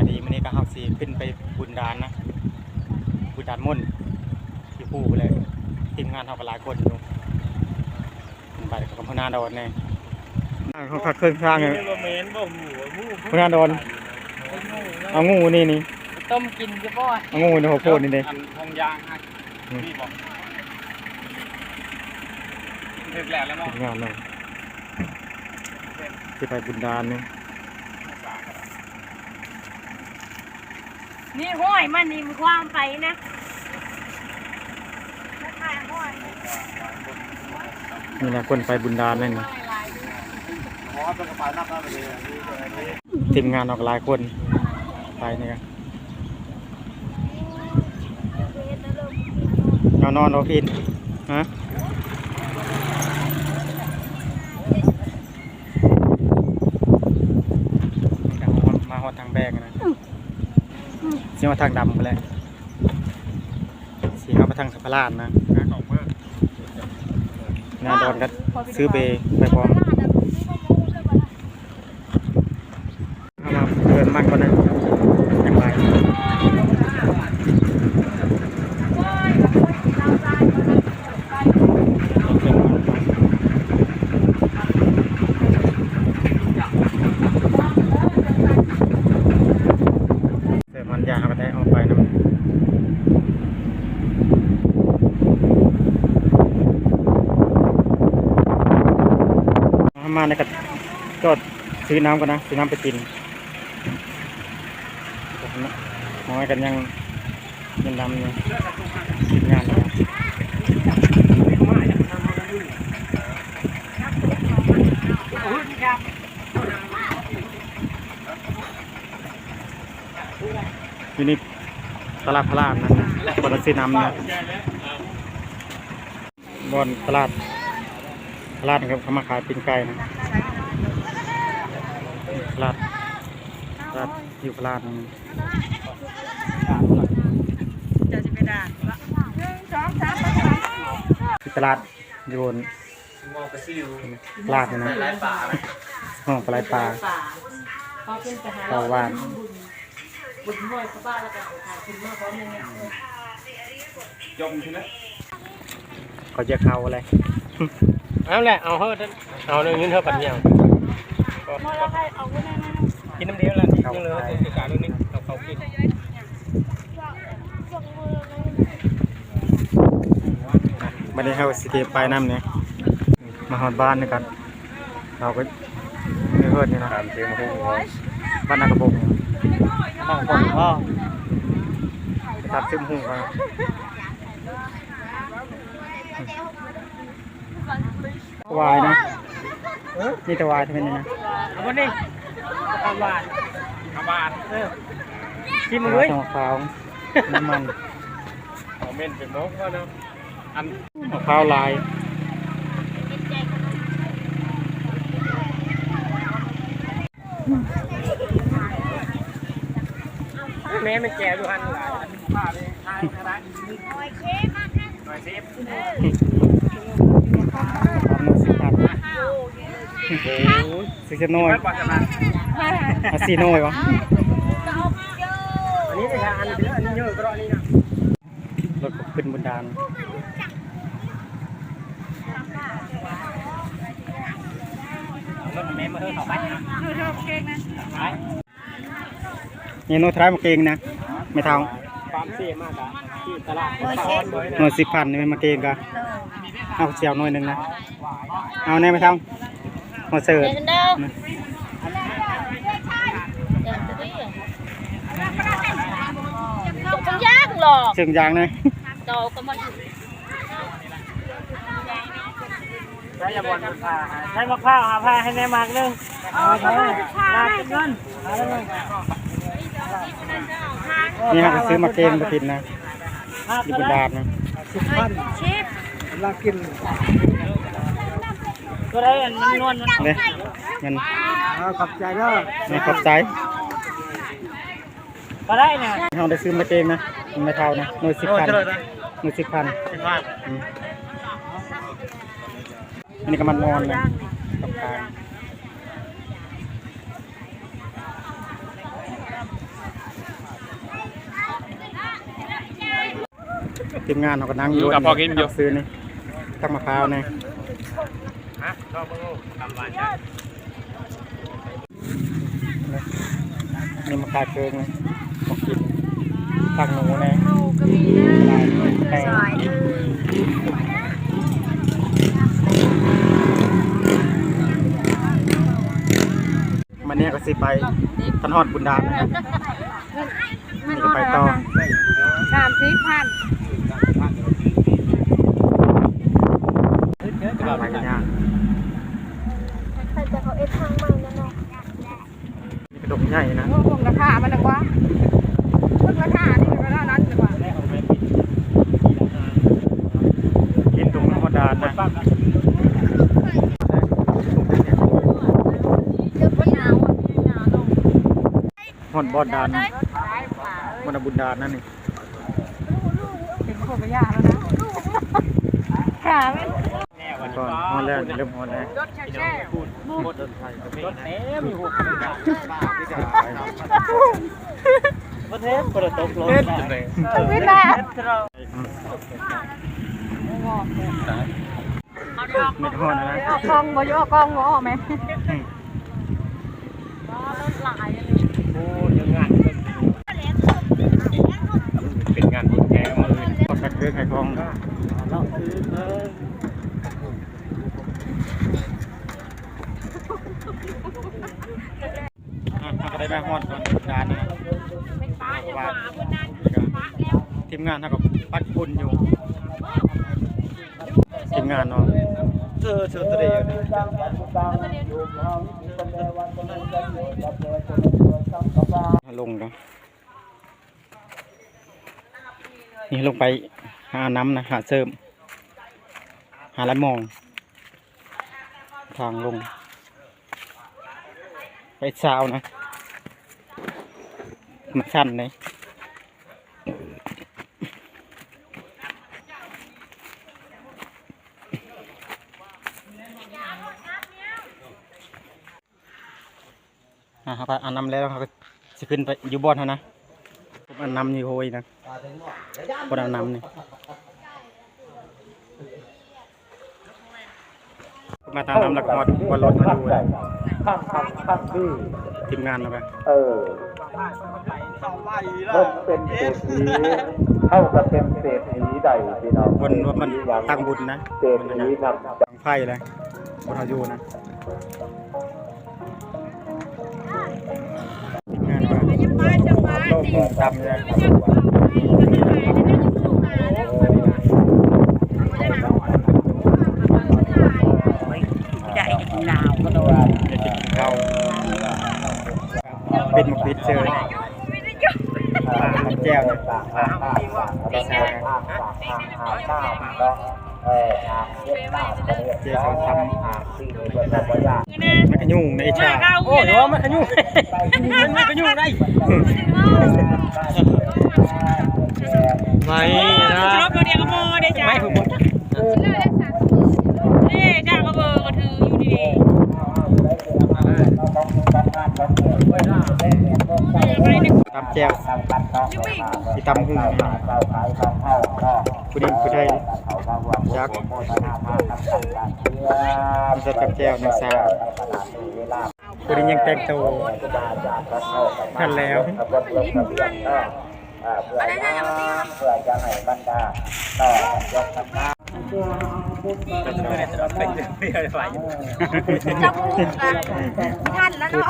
ດີ ມື້ນີ້ກໍເຮົາຊິຂຶ້ນໄປບຸນດານນະ ບຸນດານມົນ ຢູ່ພູພຸ້ນແຫຼະ. ທີມງານເຮົາກໍຫຼາຍຄົນຢູ່ ຂຶ້ນໄປກັບຫົວໜ້າດອນແດ່. ເຮົາຄັກເຄື່ອງຊ່າງ ບໍ່ແມ່ນບໍ່ ໝູ ໝູ ຫົວໜ້າດອນ ເອົາງູນີ້ນີ້ ຕົ້ມກິນຢູ່ບໍ່ ເອົາງູໃນຫົວໂພນນີ້ເດ້ ອັນທາງຢາງຫັ້ນ ອືມ ນີ້ບໍ່ ຖືກແລ້ວແລ້ວເນາະ ງາມເນາະ. ຊິໄປບຸນດານນີ້ ນີ້ຫ້ອຍມັນນີ້ ມັນຄວາມໄປນະ ນີ້ນະ ຄົນໄປບຸນດານນັ້ນນີ້. ທີມງານເຮົາກໍຫຼາຍຄົນໄປນີ້ກະ ເຮົານອນບໍ່ພີ້ນ ຮະ? ມາຮອດທາງແບກນະ ຊິມາທາງດຳພຸ້ນແຫຼະ ຊິເຂົ້າໄປທາງສະພະລານນະ ນາດອນກໍຊື້ເບໄປພ້ອມ. ເອົາມາເດີນມັນກ່ອນເດີ ຈັ່ງໄປ. ເສີມມັນຢາເຮົາກໍໄດ້ເອົາໄປນຳ ເຮົາມານີ້ກໍຈອດ ຊື້ນ້ຳກ່ອນນະ ຊື້ນ້ຳໄປກິນ. ນ້ອຍກັນຍັງ ຍັງດຳຢູ່ ກິນງານແລ້ວ ຢູ່ໃນຕະຫຼາດພະລານນະ ບໍ່ໄດ້ຊື້ນ້ຳນະ. ບ່ອນຕະຫຼາດ ຕະຫຼາດນີ້ເຂົາມາຂາຍປີ້ງໄກ່ນະ ຕະຫຼາດ ຕະຫຼາດຢູ່ພະລາດນີ້ ເຈົ້າຊິໄປດ່າ ຄືຕະຫຼາດຢູ່ ຕະຫຼາດນີ້ນະ ຫ້ອງປາໄຫຼປາ ເຂົາເປັນທະຫານ ເຂົ້າບ້ານ. ຈົມຊິແລ້ວ ເຂົາຈະເຂົ້າແລ້ວ ເອົາແຫຼະ ເອົາເຮີ້ ເອົາເງິນເຮົາປັນຍາວ ກິນນ້ຳດຽວລະ ເຂົ້າ ເຂົ້າກິນ. ບັດນີ້ເຮົາຊິໄປນຳນີ້ ມາຮອດບ້ານນີ້ກໍ ເຮົາກໍຢູ່ເຮືອນນີ້ນະ ຕາມຊື່ໝາກຫຸ່ງ ບ້ານນາກະບົກ ນາກະບົກ ໄປຕາມຊື່ໝາກຫຸ່ງກ່ອນ ຫວາຍນະ ມີແຕ່ຫວາຍເທົ່ານັ້ນນະ ເອົາບໍ່ນີ້ ເອົາຫວານ ເອົາຫວານ ເອີ ຊີມເບິ່ງເວີຍ ໝາກຂາວ ນ້ຳມັນ ເອົາເມັນເປັນໝໍເນາະ. ອັນ ໝາກພ້າວຫຼາຍ ແມ່ ແມ່ແກ້ວຢູ່ຫັ້ນຫຼາຍ ໜ່ວຍສິບ ໜ່ວຍສິບພັນ ໂອ້ຍ ຊິຈັກໜ່ວຍ ອາ ສີ່ໜ່ວຍບໍ່ ອັນນີ້ເດ້ ອັນນີ້ເດີ ອັນນີ້ເຍອະກວ່ານີ້ນະ. ລົດກໍຂຶ້ນບົນດານ ລົດແມ່ມາເອີ ເຂົ້າໄປນະ ເອີ ເດີ ເກັ່ງນະ ໄປ ນີ້ໜ່ວຍເທົ່າໃດໝາກເກັ່ງນະ ແມ່ເຖົ້າ? ຕາມຊື້ມາກະທີ່ຕະຫຼາດ ໜ່ວຍສິບ ໜ່ວຍສິບພັນນີ້ແມ່ນໝາກເກັ່ງກະ ເອີ ເອົາ ຊິເອົາໜ່ວຍໜຶ່ງນະ ເອົາແດ່ແມ່ເຖົ້າ. ມາເສີບ ເດີ ເດີ ເຊິ່ງຢາງເນາະ ເຊິ່ງຢາງນະ ໃຊ້ໝາກພ້າວຫາຜ້າໃຫ້ແດ່ໝາກໜຶ່ງ ເອົາ ເອົາ ເອົາ ນີ້ເຮົາກໍຊື້ໝາກເກັ່ງມາກິນນະ ຢູ່ບົນດາດນະ ສິບພັນ ກຳລັງກິນ ຕົວໃດອັນມັນນວນມັນ ເດ້ ເງິນ ເອີ ຂອບໃຈເດີ ເອີ ຂອບໃຈ ກໍໄດ້ນະ ເຮົາໄດ້ຊື້ມາເອງນະ ແມ່ເຖົ້ານະ ໜ່ວຍສິບພັນ ໜ່ວຍເທົ່າໃດນະ ໜ່ວຍສິບພັນ ສິບພັນ ອືມ ອັນນີ້ກໍມັນນວນນະ ກັບການ ອືມ ເອົາ ທີມງານເຮົາກໍນັ່ງຢູ່ ອືມ ກັບພໍ່ກິນຢູ່ ຊື້ນີ້ ຕັກມະພ້າວແດ່ ນີ້ມາຂາຍເຄື່ອງນີ້ ຂອງກິນ ຜັກໜູແດ່ ເຮົາກໍມີນະ ແຕ່ ສອຍ ເອີ ມື້ນີ້ກໍຊິໄປ ຄັນຮອດບຸນດານນະ ນີ້ກໍໄປຕໍ່ ສາມສິບພັນ ໄປກັນຍາກ ໃຜຈະເອົາເອັດທາງໃໝ່ນະເນາະ ນີ້ກະດົງໃຫຍ່ນະ ໂອ້ ເບິ່ງລາຄາມັນນະກວ່າ ເບິ່ງລາຄານີ້ກໍເທົ່ານັ້ນນະກວ່າ ກິນຕົງຮອດດານນະ ຮອດບ່ອນດານ ບ່ອນບຸນດານນັ້ນນີ້ ເປັນໂຄກະຍາແລ້ວນະ ຂາມັນ ກ່ອນ ຮອດແລ້ວ ເລີ່ມຮອດແລ້ວ ບໍ່ແທ້ ບໍ່ໄດ້ຕົກລົງ ເຮັດຈັ່ງໃດ ເວລາ ເມັດຮອດແລ້ວນະ ເອົາກ້ອງບໍ່ຢູ່ ເອົາກ້ອງບໍ່ອອກແມະ ອືມ ໂອ້ ເລື່ອງງານເປັນງານບຸນແທ້ມື້ອື່ນ ປະກັນເລື່ອງໄຫທອງ ເຮົາກໍໄດ້ມາຮອດກ່ອນການນະ ເພາະວ່າທີມງານເຮົາກໍປັກຝຸ່ນຢູ່ ທີມງານເນາະ ເອີ ເຊີນຕະເດ ລົງເນາະ ນີ້ລົງໄປຫານ້ຳນະ ຫາເສີມ ຫາລະມອງ ທາງລົງ ໄປຊາວນະ ມັນຊັນເດ້. ອ່າ ເຮົາກໍອາບນ້ຳແລ້ວ ເຮົາກໍຊິຂຶ້ນໄປຢູ່ບ່ອນຫັ້ນນະ ອາບນ້ຳຢູ່ໂຮຍນະ ບ່ອນອາບນ້ຳນີ້ ມາຕາມນ້ຳແລ້ວກໍຮອດບ່ອນລົດເຮົາຢູ່ແລ້ວ ທີມງານເຮົາກໍ ເອີ ເພິ່ນເປັນເສດຖີ ເຮົາກໍເປັນເສດຖີໄດ້ ພີ່ນ້ອງ ບ່ອນລົດມັນຕັ້ງບຸນນະ ເສດຖີນຳ ໄຟແຫຼະ ບໍ່ເຮົາຢູ່ນະ ທີມງານວ່າ ໂລກຕຳເລີຍ ໄດ້ໜາວກໍໂດນ ເຂົ້າ ເປັນໝາກພິດເຊີຍ ປາກັບແຈ່ວນະ ປາກັບແຈ່ວນະ ເຈົ້າທຳ ມັນຂະຫຍຸ້ງໃນອິດສາ ໂອ້ຍ ມັນຂະຫຍຸ້ງ ມັນຂະຫຍຸ້ງໄດ້ ໄໝ້ນະ ໄໝ້ຜູ້ບໍ່ຈັກ ເດ້ ຈ້າກໍເບີກໍຖືຢູ່ດີໆ ຕຳແຈ່ວ ຊິຕຳຫຸ່ງນີ້ ຜູ້ນີ້ຜູ້ໄທຈັກ ເຮັດກັບແຈ່ວໜຶ່ງຊາວ ຜູ້ນີ້ຍັງແຕ່ງໂຕ ທັນແລ້ວ ເພື່ອຈະໃຫ້ບັນດາ ເຈົ້າຫູກະທັນແລ້ວເນາະ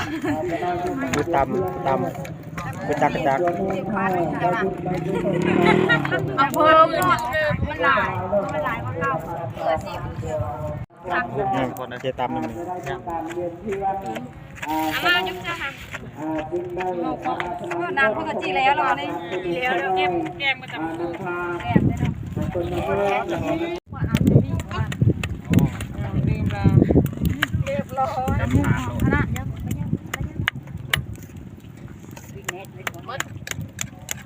ຜູ້ຕຳ ຕຳ ຜູ້ຈັກກະຈັກ ເອົາເພີ່ມ ມັນຫຼາຍ ມັນຫຼາຍກວ່າເກົ່າ ອືມ ຄົນເຈຕຳນຳນີ້ ອາມາ ຍົກເສື້ອຄ່ະ ເວົ້ານຳເພິ່ນກໍຈີແລ້ວລະນີ້ ຈີແລ້ວ ແກ້ມ ແກ້ມກໍຈຳ ແກ້ມເດ້ເນາະ ດື່ມລະ ຮຽບຮ້ອຍ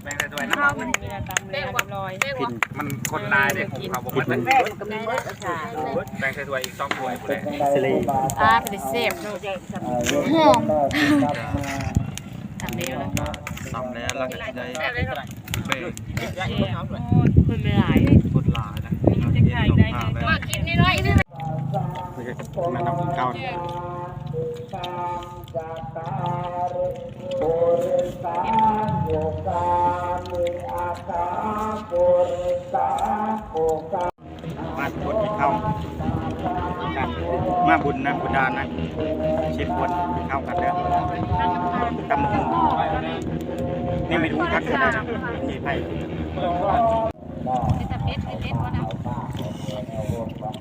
ແບ່ງໃສ່ຖ້ວຍນຳ ເຮົາມັນ ແບ່ງ ມັນຄົນຫຼາຍເດ້ ຫຸງເຂົ້າບໍ່ໝົດ ແບ່ງໃສ່ຖ້ວຍອີກສອງຖ້ວຍພຸ້ນແຫຼະ ຊິເລ ອ່າ ເປັນແຊບເນາະ ຫອມ ຕຳແລ້ວ ຕຳແລ້ວ ແລ້ວກໍຊິໄດ້ ແບ່ງ ໂອ້ຍ ຜູ້ ຄົນຫຼາຍນະ ເຮັດສອງທ່າແລ້ວ ມາກິນນ້ອຍໆ ມານັ່ງກິນເຂົ້າ. ມາຄົນກິນເຂົ້າ ມາບຸນນະ ບຸນດານນະ ສິບຄົນກິນເຂົ້າກັນເດີ. ຕຳບັກຫຸ່ງ ນີ້ເມນູຄັກຂະໜາດ ມີໄຜ ເປັນຕາເຜັດ ເຜັດບໍ່ນະ?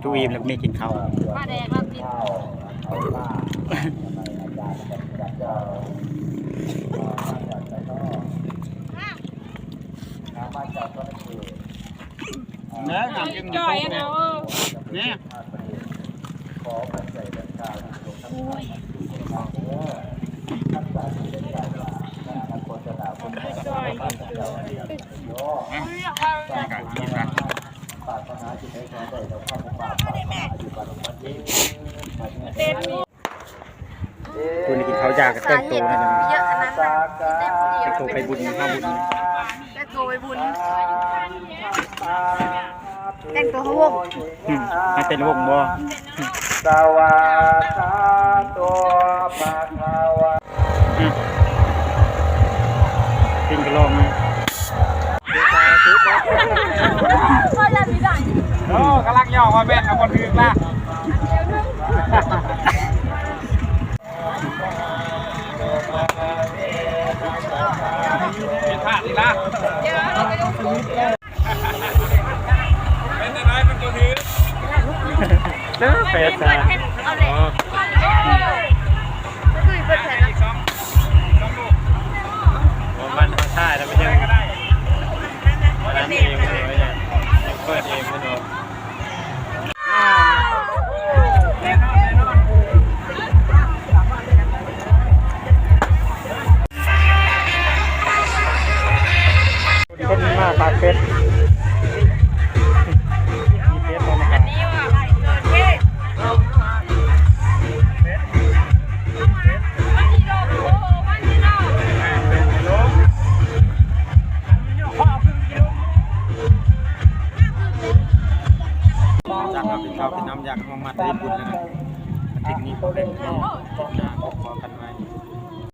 ຈຸອີ່ມແລ້ວກໍມີກິນເຂົ້າ ປາແດກລາວກິນ. ແມ່ນຫຍັງຈຶ່ງ ຈ່ອຍອັນນັ້ນ ເອີ ແມ່ນ ນີ້ກະກິນເຂົ້າຢາກະແຕ່ງໂຕນະ ແຕ່ງໂຕໄປບຸນ ເຮົາບຸນ ແຕ່ງໂຕໄປບຸນ ແຕ່ງໂຕເຂົ້າວົງ ອືມ ໃຫ້ເປັນວົງບໍ່? ສະວາກາໂຕ ພະຄະວາ ອືມ ກິນກະລອງ ໂອ້ ກຳລັງຫຍອກວ່າແມ່ນເອົາບໍ່ຖືກລະ ຜິດພາດອີກລະ. ເປັນຈັ່ງໃດ ມັນບໍ່ຖືກ ເດີ ແຟນສາ ເອົາແຫຼະ ອໍ ຄືເປີດແຜ່ນລະ ອີກສອງ ສອງລູກ ໂອ້ ມັນ ມັນທ້າຍແລ້ວ ມັນຍັງ ມັນເອງ ມັນຍັງເປີດເອງ ເພິ່ນວ່າ ຄົນມາປາກເປັດ.